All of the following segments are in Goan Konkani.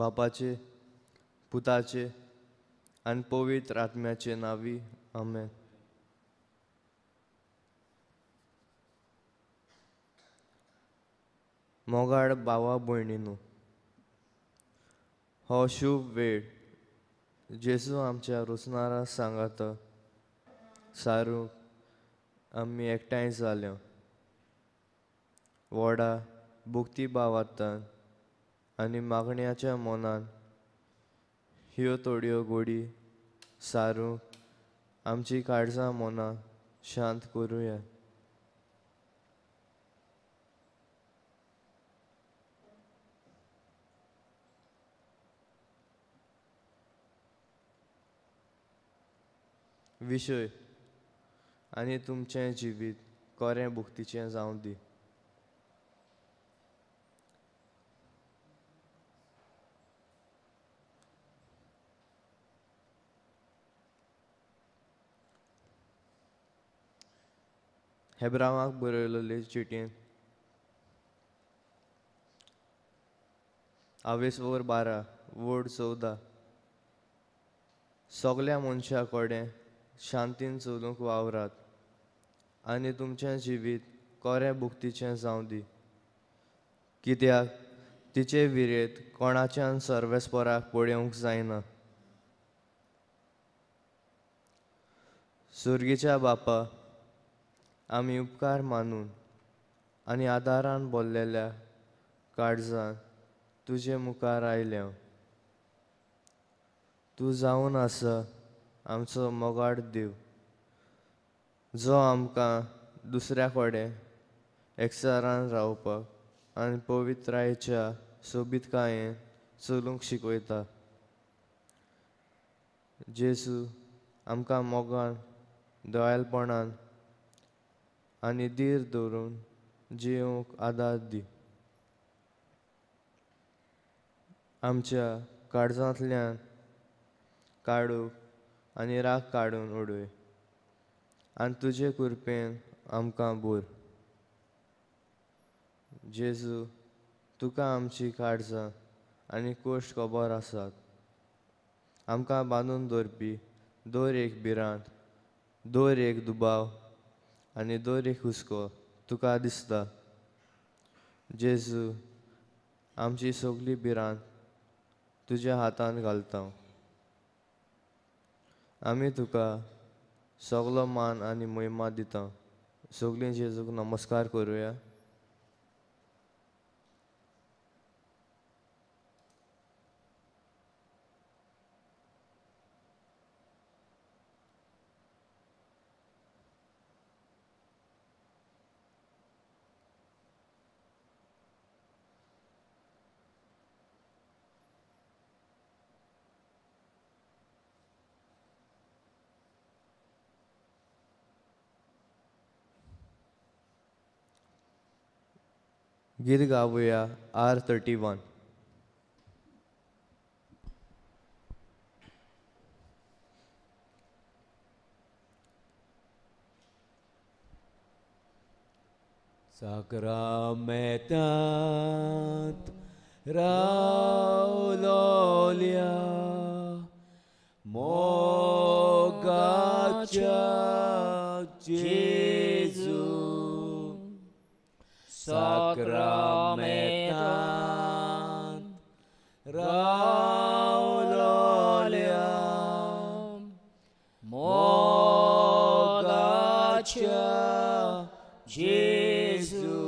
बापाचे, पुताचे आनी पवित्र आत्म्याचे नांवी, आमेन. मोगाळ भावा भयणीनू, हो शुभ वेळ जेजू आमच्या रोसणारा सांगाता सारूंक आमी एकठांय जाल्या. व्हडा भक्ती भावार्थान आनी मागण्याच्या मनान ह्यो थोड्यो गोडी सारूंक आमची काळजां मनां शांत करुया. विशय आनी तुमचें जिवीत कोरें भुक्तीचें जावं दी. हेब्रावाक बरयलेले चिटयेन आवेसवर 12 वड 14 सगल्या मनशां कडेन शांतीन चलूंक वावरात आनी तुमचें जिवीत कोरें भुक्तीचें जावं दी, कित्याक तिचे विरेत कोणाच्यान सर्वेस्पराक पळोवंक जायना. सुर्गीच्या बापा, आमी उपकार मानून आनी आदारान बोल्लेल्या काळजान तुजे मुखार आयल्या. तूं जावन आसा आमचो मोगाळ देव, जो आमकां दुसऱ्या कडेन एकचारान रावपाक आनी पवित्रायेच्या सोबीतकायेन चलूंक शिकयता. जेजू, आमकां मोगान, दयाळपणान आनी धीर दवरून जियोवंक आदार दी. आमच्या काळजांतल्यान काडूक आनी राग काडून उडय आनी तुजे कृपेन आमकां भर. जेजू, तुका आमची काळजां आनी कोश्ट खबर आसात. आमकां बांदून दवरपी दर एक भिरांत, दर एक दुबाव आनी दर एक हुस्को तुका दिसता. जेजू, आमची सगली भिरांत तुज्या हातान घालता. आमी तुका सगलो मान आनी महिमा दिता. सगलीं जेजूक नमस्कार करुया. गीत गावया R31. साक्रामेंतांत रावलोल्या मोगाच्या जेजू, साक्रामेंतांत रावलोल्या मोगाच्या जेजू,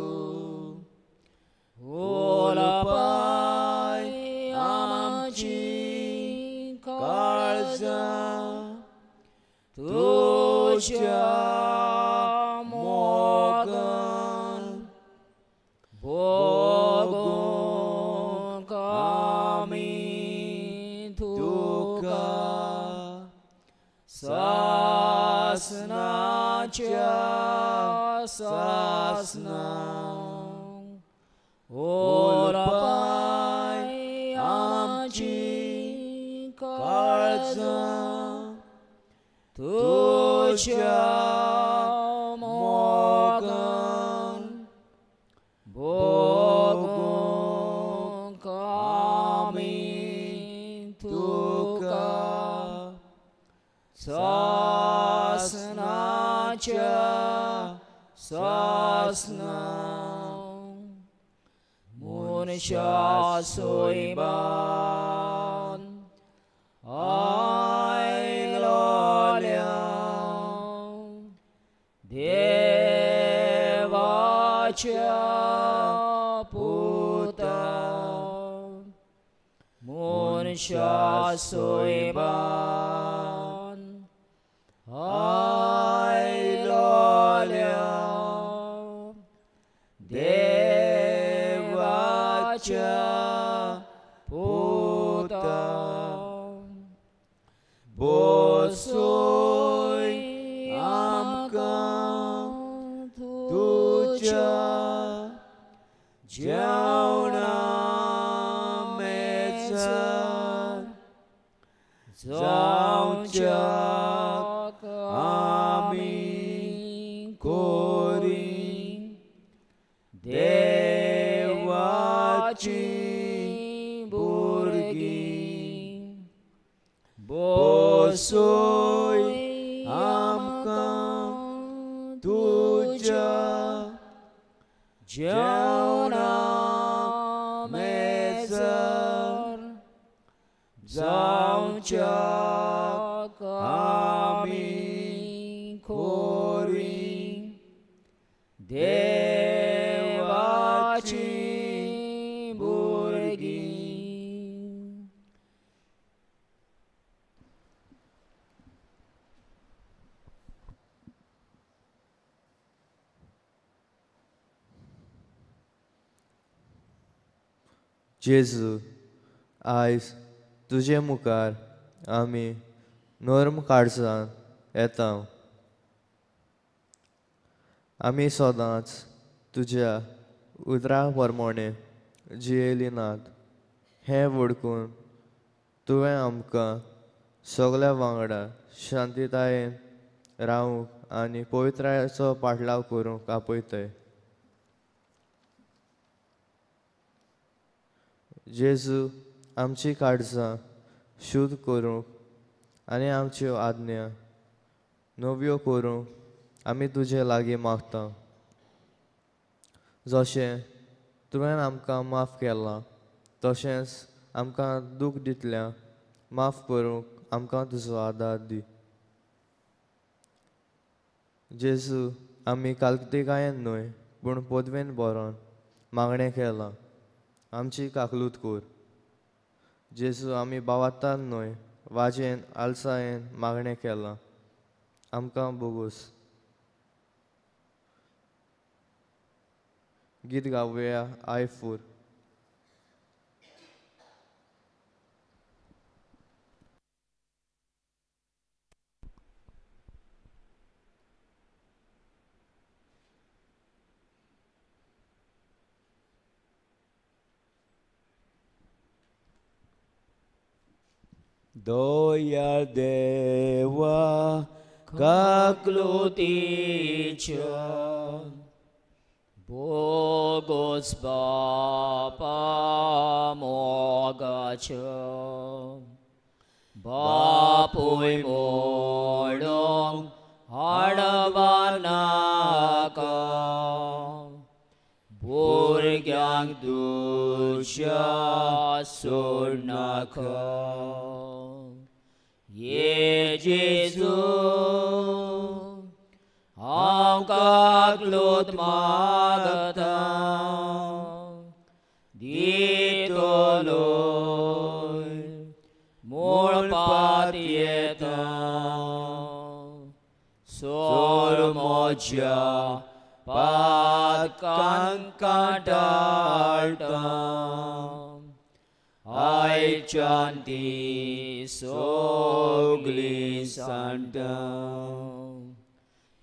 ओलपाय आमची काळजां तुज्या मोगान भोगूंक आमी तुका सासनाच्या सासना. ओलपाय आमची काळजां तुज्या मोगान भोगूंक आमी मनशा सोयबान आयलोल्या देवाच्या पुता मनशा सोयबान आयलोल्या देवाच्या पुता बसोय आमकां तुज्या जेवणा मेजार जावच्याक आमी कोरी देवाची भुरगीं बसोय आमकां तुज्या जेवणा मेजार जावच्याक आमी कोरी देवाची भुरगीं. जेजू, आयज तुजे मुखार आमी नर्म काळजान येता. आमी सदांच तुज्या उतरा प्रमाणे जियेली नात हें वळखून तुवें आमकां सगल्या वांगडा शांततायेन रावूंक आनी पवित्रायेचो पाटलाव करूंक आपयताय. जेजू, आमची काळजां शुद्ध करूंक आनी आमच्यो आज्ञा नव्यो करूंक आमी तुजे लागीं मागता. जशें तुवें आमकां माफ केलां तशेंच आमकां दूख दितल्या माफ करूंक आमकां तुजो आदार दी. जेजू, आमी कालतिकायेन न्हय पूण पदवेन बरोवन मागणें केलां, आमची काकलूत कर. जेजू, आमी बावातान न्हय वाजेन आलसायेन मागणें केलां, आमकां बोगोस. गीत गावया I 4. दयाळ देवा काकलुतीच्या बोगोस बापा मोगाच्या बापूय मोडोंक हाडवा नाका भुरग्यांक दुश्या सोडनाका. ये जेजू हांव काकलूत मागता दितलोय म्हूण पातयेता सोड म्हज्या पातकांक कांटाळटा आयच्यान ती सगली सांडटा.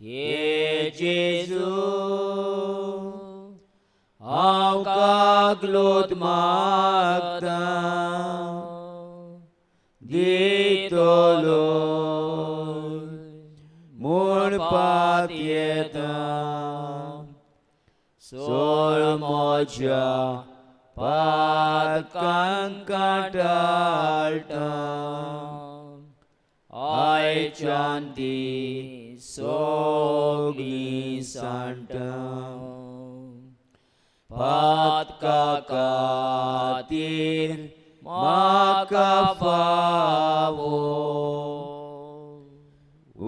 ये जेजू हांव काकलूत मागता दितलोय म्हूण पातयेता सोड म्हज्या पातकांक कांटाळटा आयच्यान ती सगली सांडटा. पातका खातीर म्हाका फावो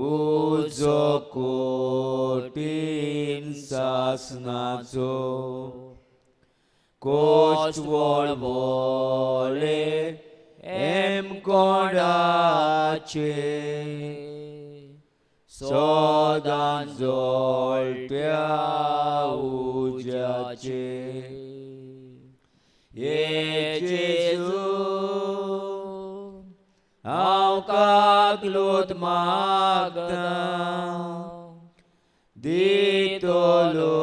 उजो कोटीन सासनाचो कोश्ट वळवळे एम कोणाचे सदां जळट्या उज्याचे. ये जेजू हांव काकलूत मागता दितलो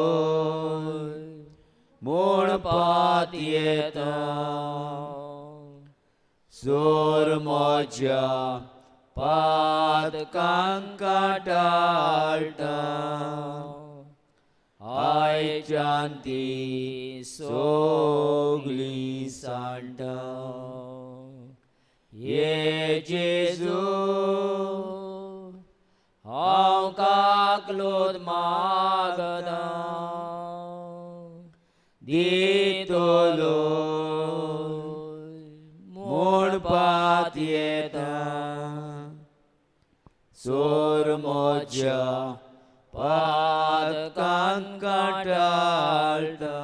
म्हूण पातयेता सोर म्हज्या पातकांक टाळटा आयच्यान ती सगळीं सांडटा. ये जेजू हांव काकलूत मागता दितलो म्हूण पातयेता सोर म्हज्या पातकांक टाळटा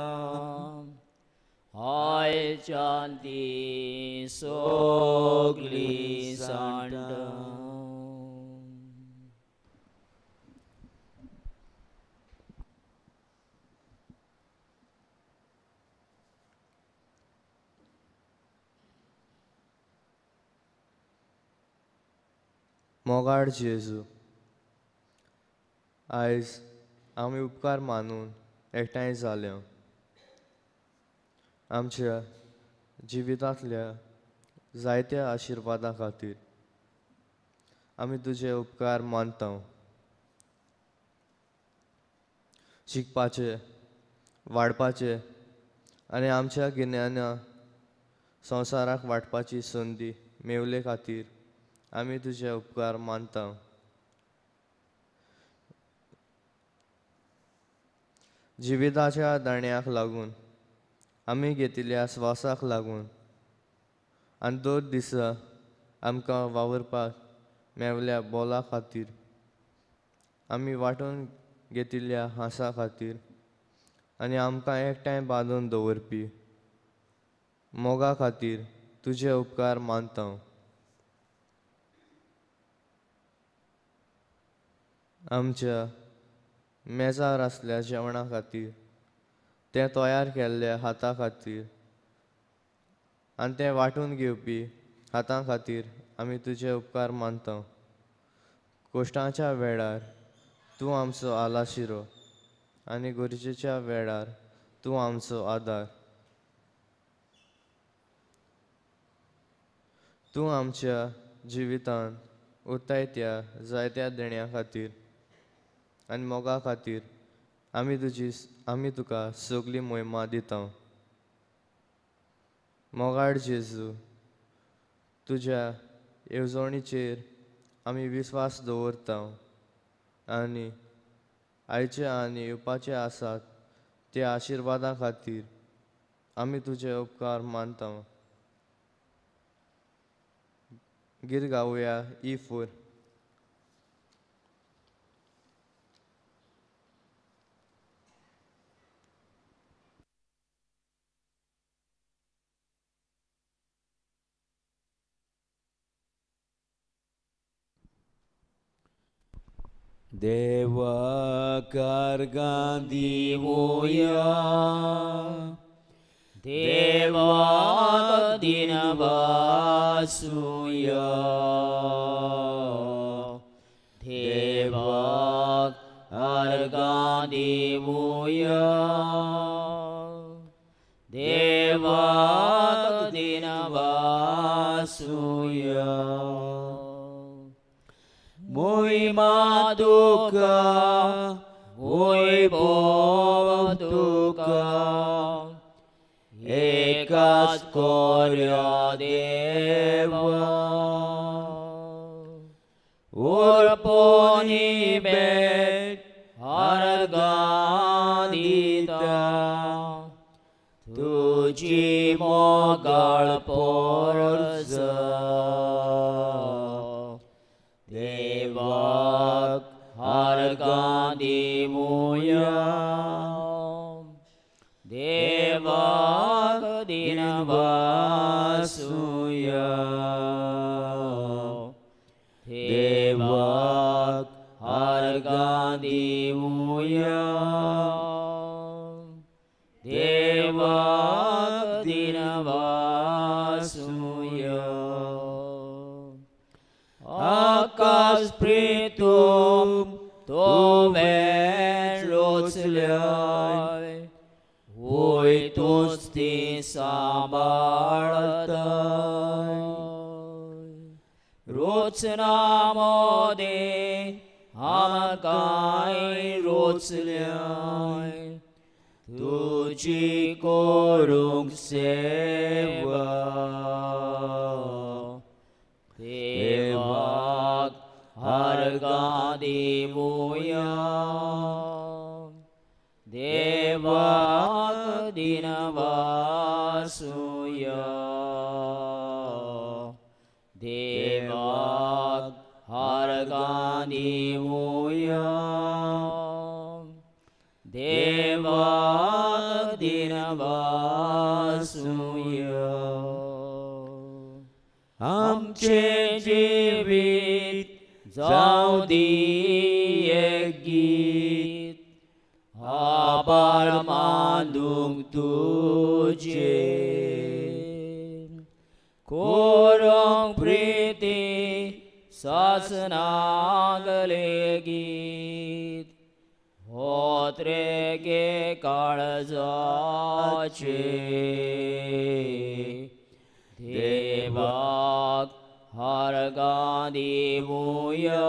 आयच्यान ती सगळीं सांडटा. मोगाळ जेजू, आयज आमी उपकार मानून एकठांय जाल्या. आमच्या जिवितांतल्या जायत्या आशिर्वादां खातीर आमी तुजे उपकार मानता. शिकपाचे, वाडपाचे आनी आमच्या गिन्याना संवसाराक वांटपाची संदी मेवले खातीर आमी तुजे उपकार मानता. जिविताच्या दाण्याक लागून आमी घेतिल्ल्या स्वासाक लागून आनी दर दिसा आमकां वावुरपाक मेवल्या बोला खातीर आमी वांटून घेतिल्ल्या हांसा खातीर आनी आमकां एकठांय बांदून दवरपी मोगा खातीर तुजे उपकार मानता. आमच्या मेजार आसल्या जेवणा खातीर, तें तयार केल्ल्या हाता खातीर आनी तें वांटून घेवपी हातां खातीर आमी तुजे उपकार मानता. कोश्टाच्या वेळार तूं आमचो आलाशिरो आनी गरजेच्या वेळार तूं आमचो आदार. तूं आमच्या जिवितांत उरताय त्या जायत्या देण्या खातीर आनी मोगा खातीर आमी तुका सगळी मोहिमा दिता. मोगाळ जेजू, तुज्या येवजणीचेर आमी विस्वास दवरता आनी आयचे आनी येवपाचे आसात त्या आशिर्वादां खातीर आमी तुजे उपकार मानता. गीत गावया E4. देवा कार्गां दिवया देवा दिनवासुया देवा अर्गां दिवया देवा दिनवासुया मोहिमा तुका वैभव तुका एकाच कोर्या देवा उर्पोनी भेट अर्गां दिता तुजेच तुजी मोगाळ पोरजा देवाक आर्गां दिवया देवाक दिनवासुया देवाक आर्गां दिवया देवाक दिनवासुया आकाश प्रीतम तुवें रोचल्याय वय तूंच ती सांबाळताय रोचना मोदें आमकांय रोचल्याय तुजी करूंक सेवा देवाक आर्गां दिवया देवाक दिनवासुया देवाक आर्गां दिवया देवाक दिनवासुया आमचें जिवीत जावं दी एक गीत आभार मानूंक तुजें करूंक प्रिती सासनाक लेगीत होत्रेगे काळजाचे देवाक आर्गां दिवया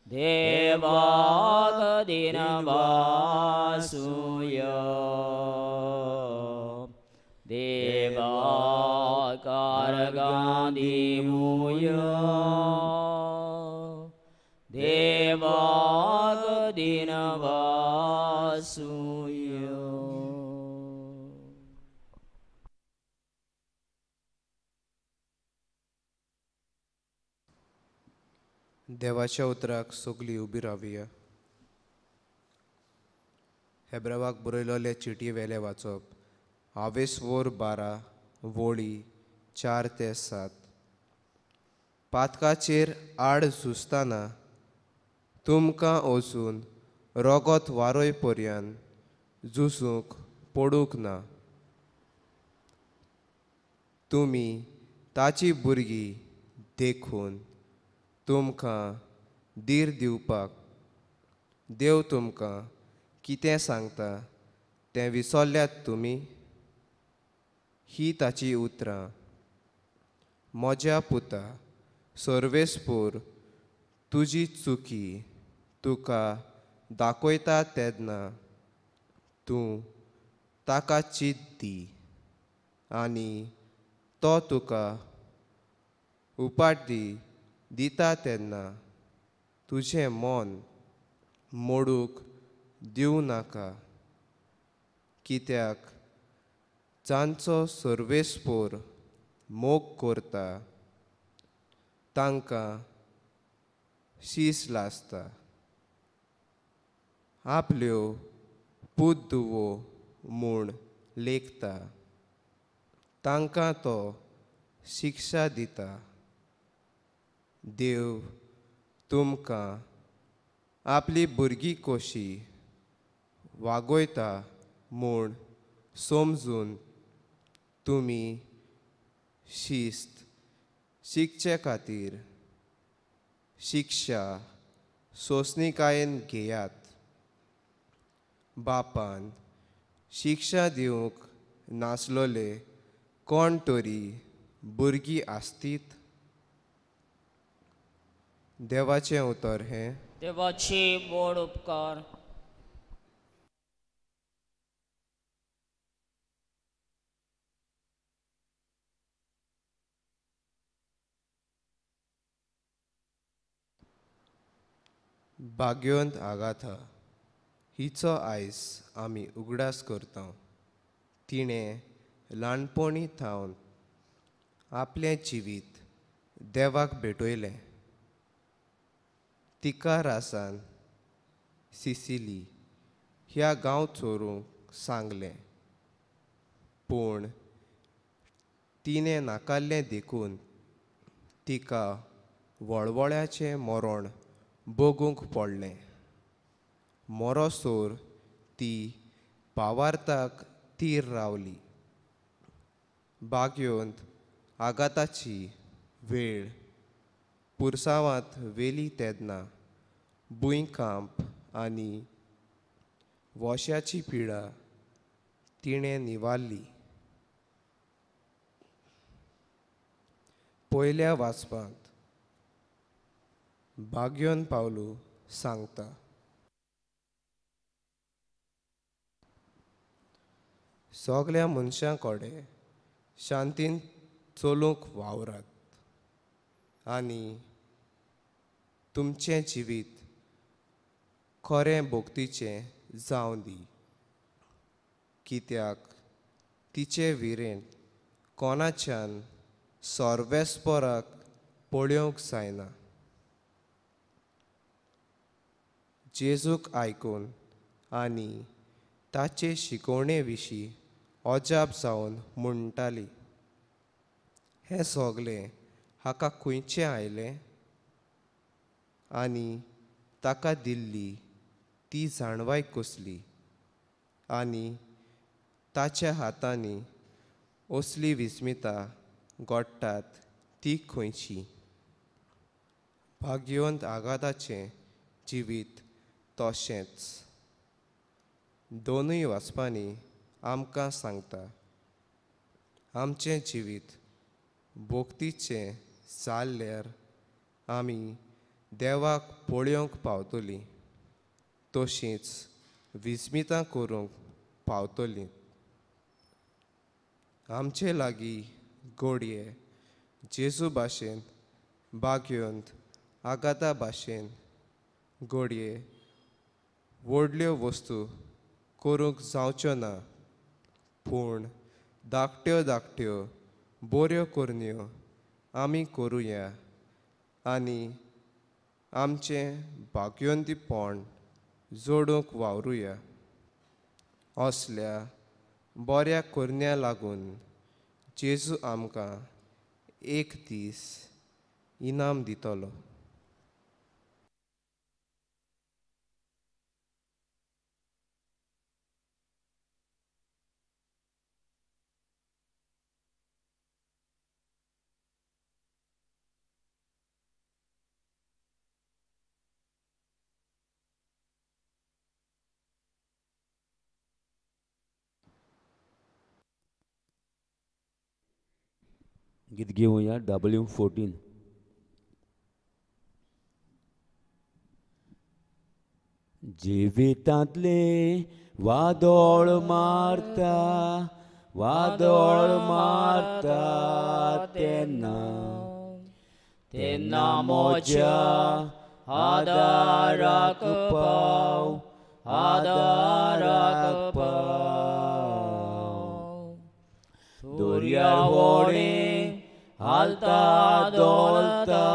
देवाक दिनवासुया देवाक आर्गां दिवया देवाक दिनवासुया. देवाच्या उतराक सगळीं उबी रावया. हेब्रावाक बरयलोले चिटी वेले वाचप आवेसवोर 12 वोळी 4 ते 7. पातकाचेर आड झुजतना तुमकां वचून रोगोत वारोय पर्यान झुजूंक पडूंक ना. तुमी ताची भुरगीं देखून तुमकां धीर दिवपाक देव तुमकां कितें सांगता तें विसरल्यात तुमी. ही ताची उतरां. म्हज्या पुता, सर्वेस्पोर तुजी चुकी तुका दाखयता तेन्ना तूं ताका चीत दी आनी तो तुका उपाट दिता तेन्ना तुजें मन मोडूंक दिवं नाका. कित्याक जांचो सर्वेस्पोर मोग करता तांकां शीस लासता. आपल्यो पूत धुवो म्हूण लेखता तांकां तो शिक्षा दिता. देव तुमकां आपली भुरगीं कशी वागयता म्हूण समजून तुमी शिस्त शिकचे खातीर शिक्षा सोंसणीकायेन घेयात. बापान शिक्षा दिवंक नासलोले कोण तरी भुरगीं आसतीत. देवाचें उतर हें. देवाची व्हड उपकार. भाग्यवंत आगाथा हिचो आयज आमी उगडास करता. तिणें ल्हानपणी थावन आपलें जिवीत देवाक भेटयलें. तिका रासान सिसिली ह्या गांव चोरूंक सांगलें, पूण तिणें नाकारलें देखून तिका वळवळ्याचें मरण भोगूंक पडलें. मरोसर ती पावार्थाक तीर रावली. बागयोंत आगाताची वेळ पुरसांवांत वेली तेन्ना भुंयकांप आनी वोश्याची पिडा तिणें निवारली. पयल्या वाचपांत बाग्योन पावलू सांगता, सगल्या मनशां कडेन शांतीन चलूंक वावरात आनी तुमचें जिवीत खरें भक्तीचें जावं दी, कित्याक तिचे विरेन कोणाच्यान सर्वेस्पराक पळोवंक जायना. जेजूक आयकून आनी ताचे शिकवणे विशीं अजाप जावन म्हणटाली, हें सगलें हाका खंयचें आयलें आनी ताका दिल्ली ती जाणवाय कसली आनी ताच्या हातांनी असली विस्मिता घडटात ती खंयची. भाग्यवंत आघाताचें जिवीत तशेंच दोनूय वाचपांनी आमकां सांगता, आमचें जिवीत भक्तीचें जाल्यार आमी देवाक पळोवंक पावतलीं, तशींच विस्मितां करूंक पावतलीं. आमचे लागीं घडये जेजू भाशेन भाग्यवंत आगाता भाशेन घडये व्हडल्यो वस्तू करूंक जावच्यो ना, पूण धाकट्यो धाकट्यो बऱ्यो करण्यो आमी करुया आनी आमचें भाग्यवंतीपण जोडूंक वावरुया. असल्या बऱ्या करण्या लागून जेजू आमकां एक दीस इनाम दितलो. गीत घेवया W14. जिवितांतले वादळ मारता, वादळ मारता तेन्ना, तेन्ना म्हज्या आदाराक पाव, आदाराक पाव. दर्यार व्हडें हालता डोलता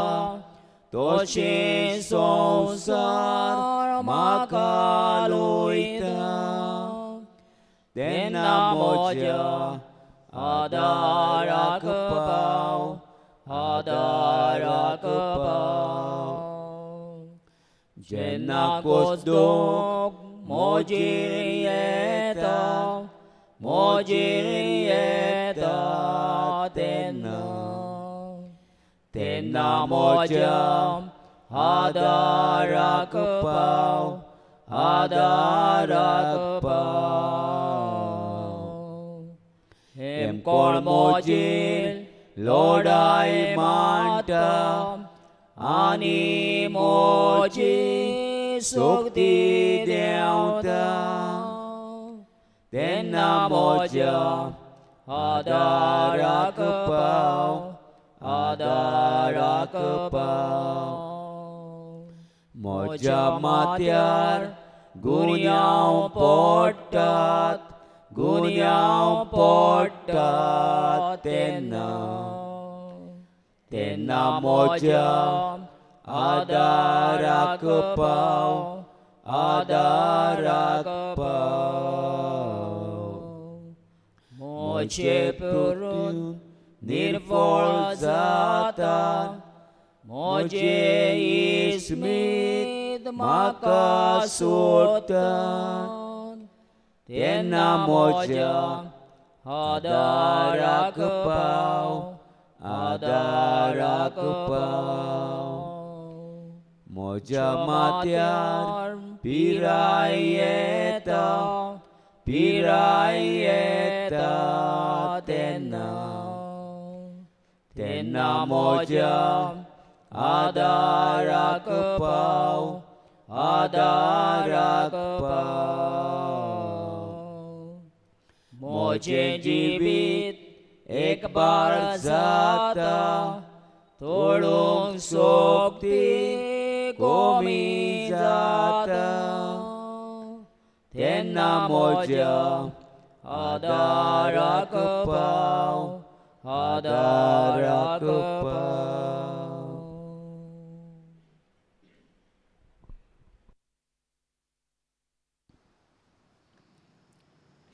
तशें संवसार म्हाका लोयता, तेन्ना म्हज्या आदाराक पाव, आदाराक पाव. जेन्ना कोसदूक म्हजेर येता, म्हजेर येता तेन्ना, तेन्ना म्हज्या आदाराक पाव, आदाराक पाव. हेम कोण म्हजेर लढाय मांडटा आनी म्हजी शक्ती देंवता, तेन्ना म्हज्या आदाराक पाव, आदाराक पाव. म्हज्या माथ्यार गुन्यांव पडटात, गुन्यांव पडटा तेन्ना तेन्ना म्हज्या आदाराक पाव आदाराक पाव म्हजे पुरून निर्फळ जाता म्हजे इस्मीत म्हाका सोडटा तेन्ना म्हज्या आदाराक पाव आदाराक पाव म्हज्या माथ्यार पिराय येता पिराय येता तेन्ना तेन्ना म्हज्या आदाराक पाव आदाराक पाव म्हजें जिवीत एक बार जाता तोडूंक सोंपती कमी जाता तेन्ना म्हज्या आदाराक पाव आदाराक पाव.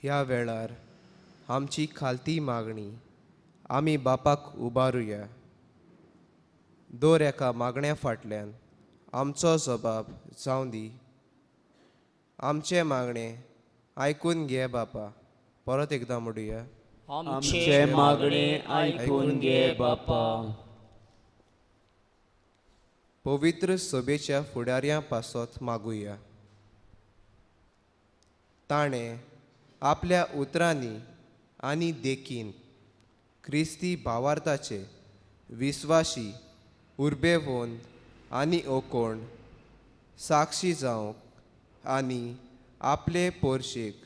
ह्या वेळार आमची खालती मागणी आमी बापाक उबारुया. दर एका मागण्या फाटल्यान आमचो जबाब जावं दी. आमचें मागणें आयकून घे बापा. परत एकदां म्हणुया. आमचें मागणें आयकून घे बापा. पवित्र सभेच्या फुडाऱ्यां पासत मागुया. ताणें आपल्या उतरांनी आनी देखीन क्रिस्ती भावार्थाचे विस्वाशी उर्बेवंत आनी ओकोण साक्षी जावंक आनी आपले पोरशेक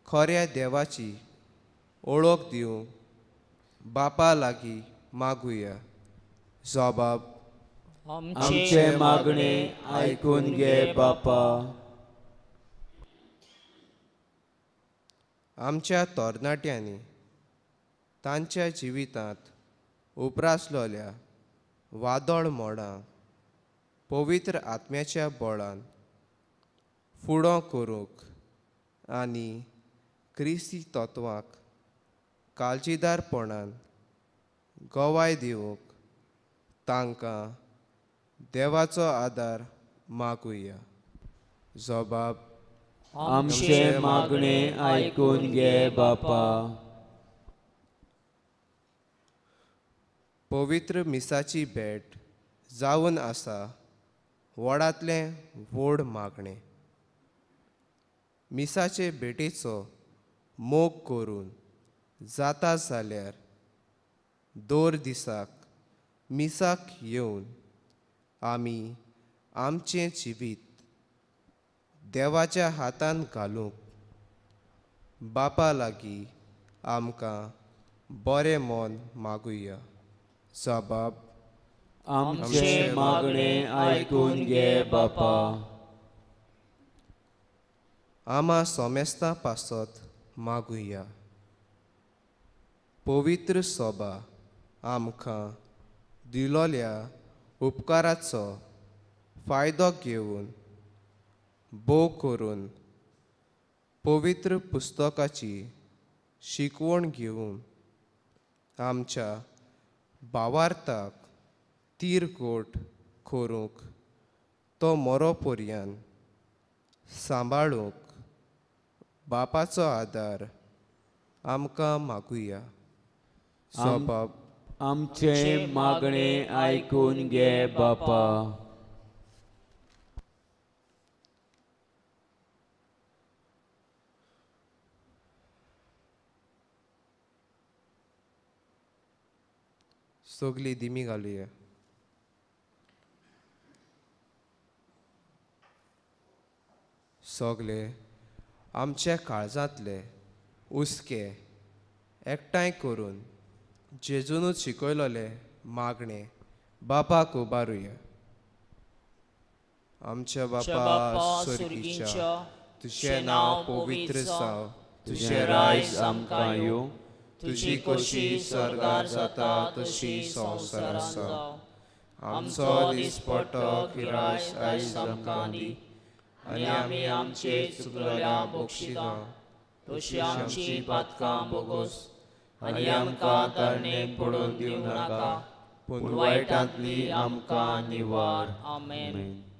खऱ्या देवाची ओळख दिवंक बापा लागीं मागुया. जबाब आमचें मागणें आयकून घे बापा. आमच्या तरणाट्यांनी तांच्या जिवितांत उप्रासलेल्या वादळ मोडां पवित्र आत्म्याच्या बळान फुडो करूंक आनी क्रिस्ती तत्वाक काळजीदारपणान गवाय दिवंक तांकां देवाचो आदार मागुया. जबाब आमचें मागणें आयकून घे बापा. पवित्र मिसाची भेट जावन आसा व्हडांतलें व्हड मागणें. मिसाचे भेटेचो मोग करून जाता जाल्यार दर दिसाक मिसाक येवन आमी आमचें जिवीत देवाच्या हातान घालूंक बापा लागीं आमकां बरें मन मागुया. जबाब आमचें मागणें आयकून घे बापा. आमा सोमेस्तां पासत मागुया. पवित्र सोबा आमकां दिलोल्या उपकाराचो फायदो घेवन भोव करून पवित्र पुस्तकाची शिकवण घेवन आमच्या भावार्थाक तीरकोट करूंक तो मरो पर्यान सांबाळूंक बापाचो आदार आमकां मागुया. जबाब आमचें मागणें आयकून घे बापा. सगली दिमी घालुया. सगले आमच्या काळजांतले हुस्के एकठांय करून जेजूनच शिकयलोले मागणें बापाक उबारुया. आमच्या बापा स्वर्गीच्या, तुजें नांव पवित्र जावं, तुजें रायज आमकां येवं, तुजी कशी सर्गार जाता तशी संवसारांत जावं. आमचो दिसपट्टो किरास आयज आमकां दी आनी आमी आमचे चुकलेल्या बक्षिता तशी आमची पातकां बोगोस आनी आमकां तरणेक पडून दिवं नाका, पूण वायटांतली आमकां निवार. आमेन.